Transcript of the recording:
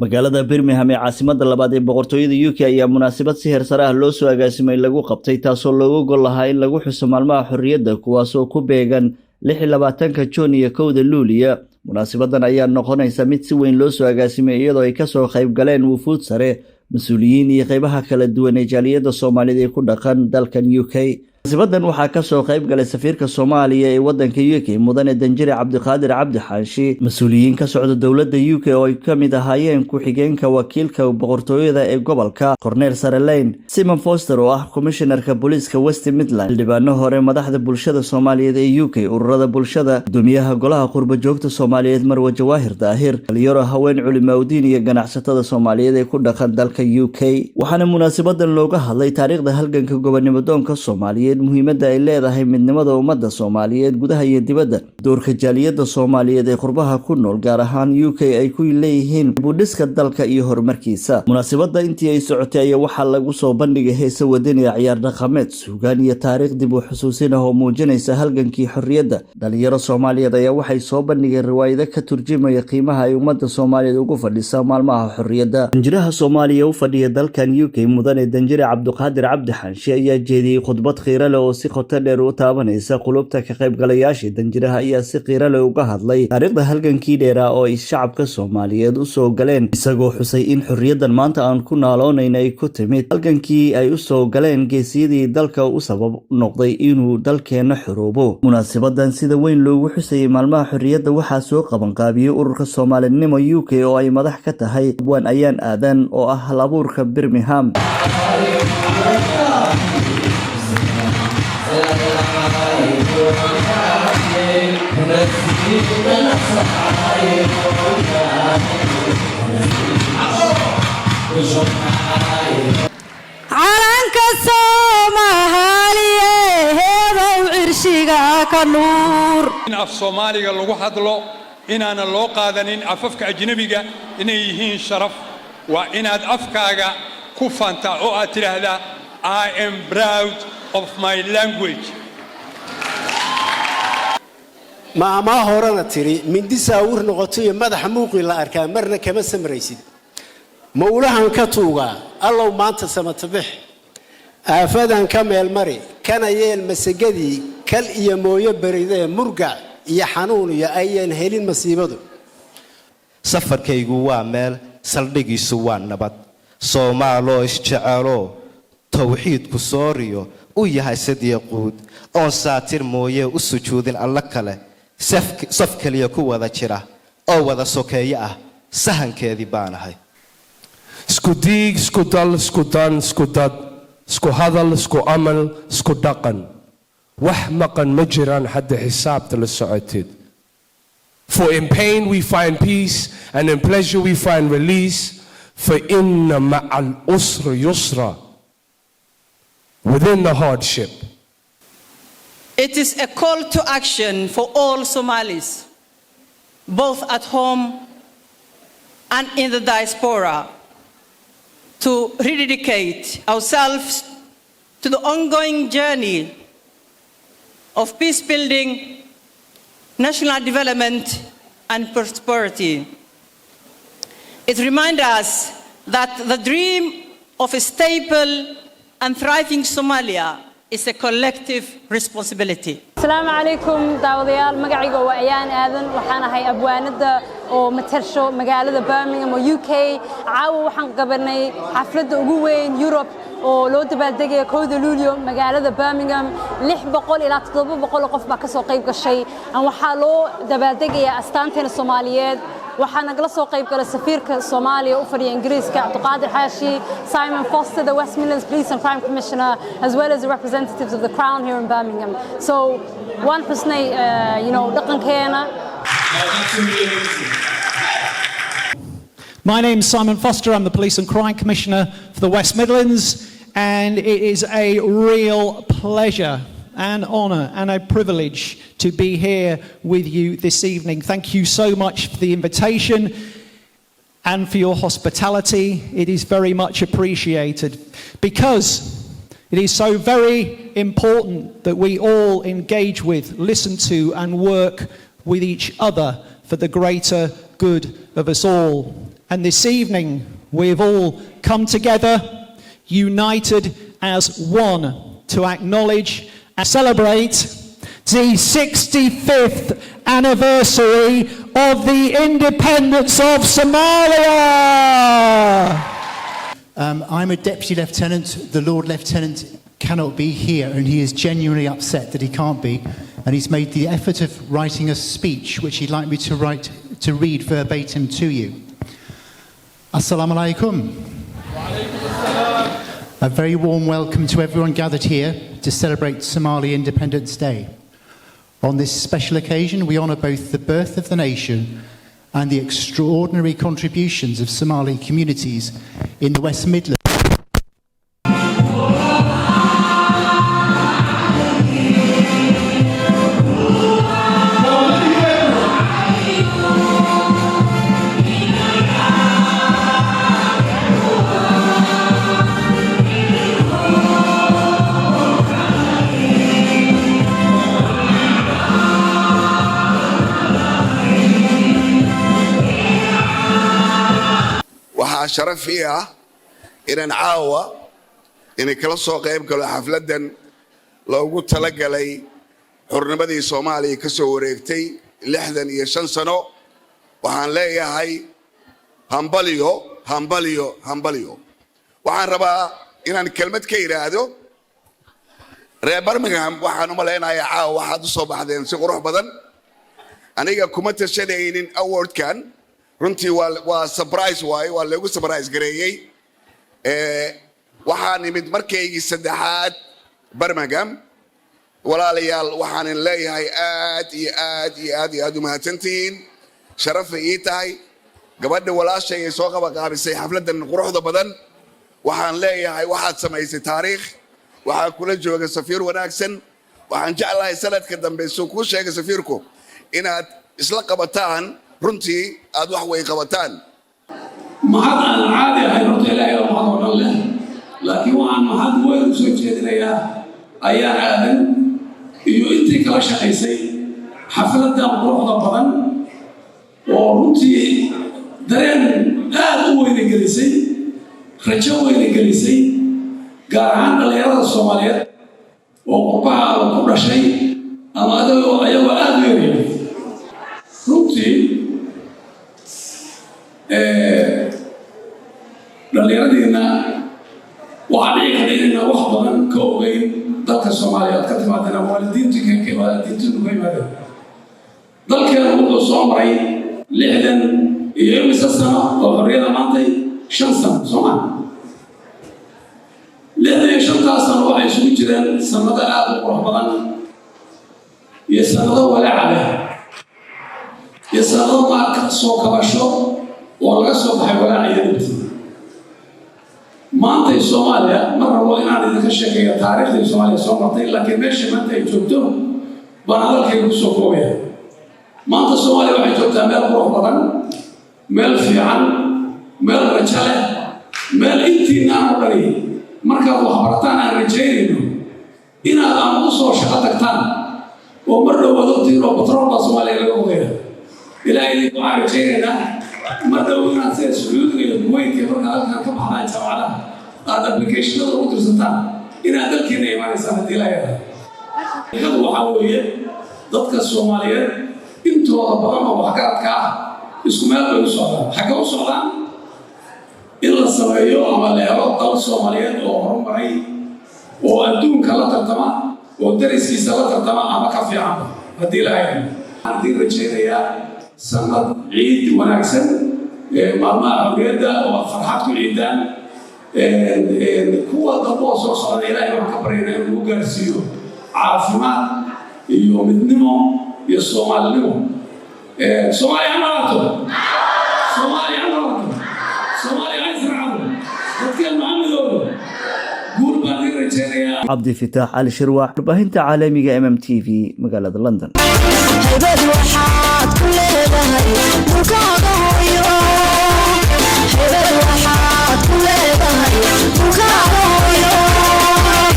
Magaalada Birmingham ee caasimada labaad ee boqortooyada UK ayaa munaasabad si heer sare ah loo soo agaasimay lagu qabtay, taasoo looga gol lahaa in lagu xuso maalmaha xorriyadda, kuwaasoo ku beegan 26-ka Juun iyo 1-da Luuliya. Munaasabadan ayaa noqonaysa mid si weyn loo soo agaasimay, iyadoo ay kasoo qayb galeen wufuud sare, mas-uuliyiin iyo qeybaha kala duwan ee jaaliyadda Soomaalida ee ku dhaqan dalkan UK. Munaasabadan waxaa kasoo qayb galay safiirka Soomaaliya ee wadanka UK, mudane danjire Cabdiqaadir Cabdi Xaashi, mas-uuliyiin ka socda dowladda UK oo ay ka mid ahaayeen ku-xigeenka wakiilka boqortooyada ee gobolka, Korneel Sareleyn Simon Foster oo ah komishinarka booliiska West Midland, xildhibaano hore, madaxda bulshada Soomaaliyeed ee UK, ururada bulshada, gudoomiyaha golaha qurba joogta Soomaaliyeed, Marwe Jawaahir Daahir, dhalinyaro, haween, culimaawdiin iyo ganacsatada Soomaaliyeed ee ku dhaqan dalka UK. Waxaana munaasabadan looga hadlay taariikhda halganka gobonimo doonka Soomaaliyeed, muhiimadda ay leedahay midnimada ummadda Soomaaliyeed gudaha iyo dibadda, doorka jaaliyadda Soomaaliyeed ee qurbaha ku nool, gaar ahaan UK, ay ku leeyihiin budhiska dalka iyo horumarkiisa. Munaasabadda intii ay socotay ayaa waxaa lagu soo bandhigay heese wadaniga, ciyaar dhaqameed, suugaan iyo taariikh dib u xusuusin ah oo muujinaysa halgankii xorriyadda. Dhalinyaro Soomaaliyeed ayaa waxay soo bandhigeen riwaayado ka turjumaya qiimaha ay ummadda Soomaaliyeed ugu fadhisa maalmaha xorriyadda. Danjiraha Soomaaliya u fadhiya dalkan UK, mudane danjire Cabdiqaadir Cabdi Xanshi, ayaa jeediyey khudbad qiiro leh oo si qoto dheer u taabanaysa qulubta ka qaybgalayaashii. Danjiraha ayaa si qiiro leh uga hadlay taariikhda halgankii dheeraa oo ay shacabka Soomaaliyeed usoo galeen, isagoo xusay in xorriyaddan maanta aan ku naaloonayna ay ku timid halgankii ay usoo galeen geesiyadii dalka u sabab noqday inuu dalkeenna xoroobo. Munaasabadan sida weyn loogu xusayay maalmaha xorriyadda waxaa soo qabanqaabiyey ururka Soomaalinimo UK oo ay madax ka tahay Abwaan Ayaan Aadan oo ah hal abuurka Birmingham. Calanka Soomaaliye heedow cirshiga ka nuur. In af Soomaaliga lagu hadlo, inaanan loo qaadanin afafka ajnebiga inay yihiin sharaf. Waa inaad afkaaga ku faantaa oo aad tidhaahdaa, "I am proud of my language." Maamaa horena tiri, mindi saawir noqoto iyo madaxa muuqii la arkaa marna kama samraysid. Mawlahan ka tuugaa, allow maanta samatabix, aafadan ka meelmari, kana yeel masagadii kal iyo mooyo beridee, murgac iyo xanuun iyo ayaan helin masiibadu. Safarkaygu waa meel saldhigiisu waa nabad, Soomaaloo isjeceloo towxiidku sooriyo u yahay sidii quud, oon saatir mooyee u sujuudin alla kale, saf keliya ku wada jira oo wada sokeeye ah, sahankeedii baanahay. Isku diig, isku dal, isku dan, isku dad, isku hadal, isku amal, isku dhaqan, wax maqan ma jiraan hadda xisaabta la socotid. For in pain we find peace, and in pleasure we find release. For inna ma'al usri yusra, within the hardship. It is a call to action for all Somalis, both at home and in the diaspora, to rededicate ourselves to the ongoing journey of peace building, national development, and prosperity. It reminds us that the dream of a stable and thriving Somalia is a collective responsibility. Asalaamu calaykum daawadayaal, magacayga waa Ayaan Aadan. Waxaan ahay abwaanada oo matarsho magaalada Birmingham oo UK. Caawa waxaan qabanay xafladda ugu weyn Europe oo loo dabaaldegaya 1-da Luulyo magaalada Birmingham. 600 ilaa 700 oo qof baa ka soo qayb gashay. Waxaa loo dabaaldegayaa astaanteena Soomaaliyeed. Waxaa nagala soo qayb galay safiirka Soomaaliya u fadhiya Ingiriiska, Cabdiqaadir Xaashi, Simon Foster, the West Midlands Police and Crime Commissioner, as well as the representatives of the Crown here in Birmingham. So waan xusnay dhaqankeena. My name's Simon Foster. I'm the Police and Crime Commissioner for the West Midlands, and it is a real pleasure and honour and a privilege to be here with you this evening. Thank you so much for the invitation and for your hospitality. It is very much appreciated because it is so very important that we all engage with, listen to, and work with each other for the greater good of us all. And this evening, we've all come together, united as one, to acknowledge and celebrate the 65th anniversary of the independence of Somalia. I'm a deputy lieutenant. The Lord Lieutenant cannot be here, and he is genuinely upset that he can't be. And he's made the effort of writing a speech, which he'd like me to read verbatim to you. Assalamu alaikum. A very warm welcome to everyone gathered here to celebrate Somali Independence Day. On this special occasion, we honour both the birth of the nation and the extraordinary contributions of Somali communities in the West Midlands. Waxaa sharaf ii ah inaan caawa inay kala soo qayb galo xafladdan loogu talagalay xurnimadii Soomaaliya ka soo wareegtay 65 sano. Waxaan leeyahay hambalyo, hambalyo, hambalyo. Waxaan rabaa inaan kelmad ka idhaahdo reer Birmingham. Waxaan u malaynayaa caawa waxaad u soo baxdeen si qurux badan. Aniga kuma tashanaynin awardkan, runtii waa surprise waaye, waa lagu surprise gareeyey. Waxaan imid markaygii saddexaad Birmingham. Walaalayaal, waxaanin leeyahay aad iyo aad iyo aad iyo aad u mahadsantihiin. Sharafay ii tahay. Gabadha walaashay ay soo qabaqaabisay xafladdan quruxda badan, waxaan leeyahay waxaad samaysay taariikh. Waxaa kula jooga safiir wanaagsan. Waxaan jeclahay sanadka dambe, suu kuu sheegay safiirku, inaad isla qabataan, runtii aad wax way qabataan. Mahad aan caadi ahayn horta Ilaahay oo mahad oo dhan leh, laakiin waxaan mahad weyn u soo jeedinayaa Ayaan Aadan iyo intii kala shaqaysay xafladdan quruxda badan oo runtii dareen aad u weyna gelisay, rajo weyna gelisay, gaar ahaan dhallinyarada Soomaaliyeed oo qurbaha ama ku dhashay ama adagoo ayagoo aad u yaryar. Runtii dhallinyaradiina waxaa dhici karta inayna wax badan ka ogeyn dalka Soomaaliya aad ka timaadeen ama waalidiintiinu ka yimaadeen. Dalkeenu wuxuu soo maray 60 iyo imise sano oo xorriyada maantay 5 sano soo ma? 65-taas sano waxay isugu jireen sannado aad u qurux badan iyo sannado walaaca leh iyo sannado maarka soo kabasho oo laga soo baxay walaaca iyo dhibti. Maantay Soomaaliya, ma rabo inaan idinka sheekeeyo taariikhdii Soomaaliya soo martay, laakiin meesha maanta ay joogto baan hadalkayga kusoo koobaya. Maanta Soomaaliya waxay joogtaa meel qurux badan, meel fiican, meel rajo leh, meel intiinaan oo dhani markaad waxbarataan aan rajaynayno inaad ama u soo shaqo tagtaan oo mar dhow aad ogtihiin oo batrool baa Soomaaliya laga qodaya. Ilaahay idinku waxaan rajaynaynaa mar dhow inaad sida Sacuudiga iyo Kuwait iyo markaad halkan ka baxdaan jaamacadaha aad applicationada ugu dirsataan inaad dalkiina imaanaysaan haddii la yaraado. Xaqiiqadu waxaa weeye dadka Soomaaliyeed intooda badan oo waxgaradka ah isku meel bay u socdaan. Xagga u socdaan in la sameeyo ama la helo dal Soomaaliyeed oo horumaray oo adduunka la tartama oo dariskiisa la tartama ama ka fiicanba haddii la hayno. Waxaan idiin rajaynayaa sanad ciid wanaagsan, maalmaha xorriyadda oo aad farxad ku ciidaan. Kuwa dambe oo soo socda Ilaahay waxaan ka baryaynaa inuu nagu gaarsiiyo caafimaad iyo midnimo iyo Soomaalinimo. Soomaaliya ha noolaato! Soomaaliya ha noolaato! Soomaaliya ha israacdo! Dadkeenu ha midoobo! Guul baan idiin rajaynayaa. Cabdifitaax Cali Shirwax, warbaahinta caalamiga MMTV, magaalada London. Haybad waxaad ku leedahay dhulkaaga hooyo. Haybad waxaad ku leedahay dhulkaaga.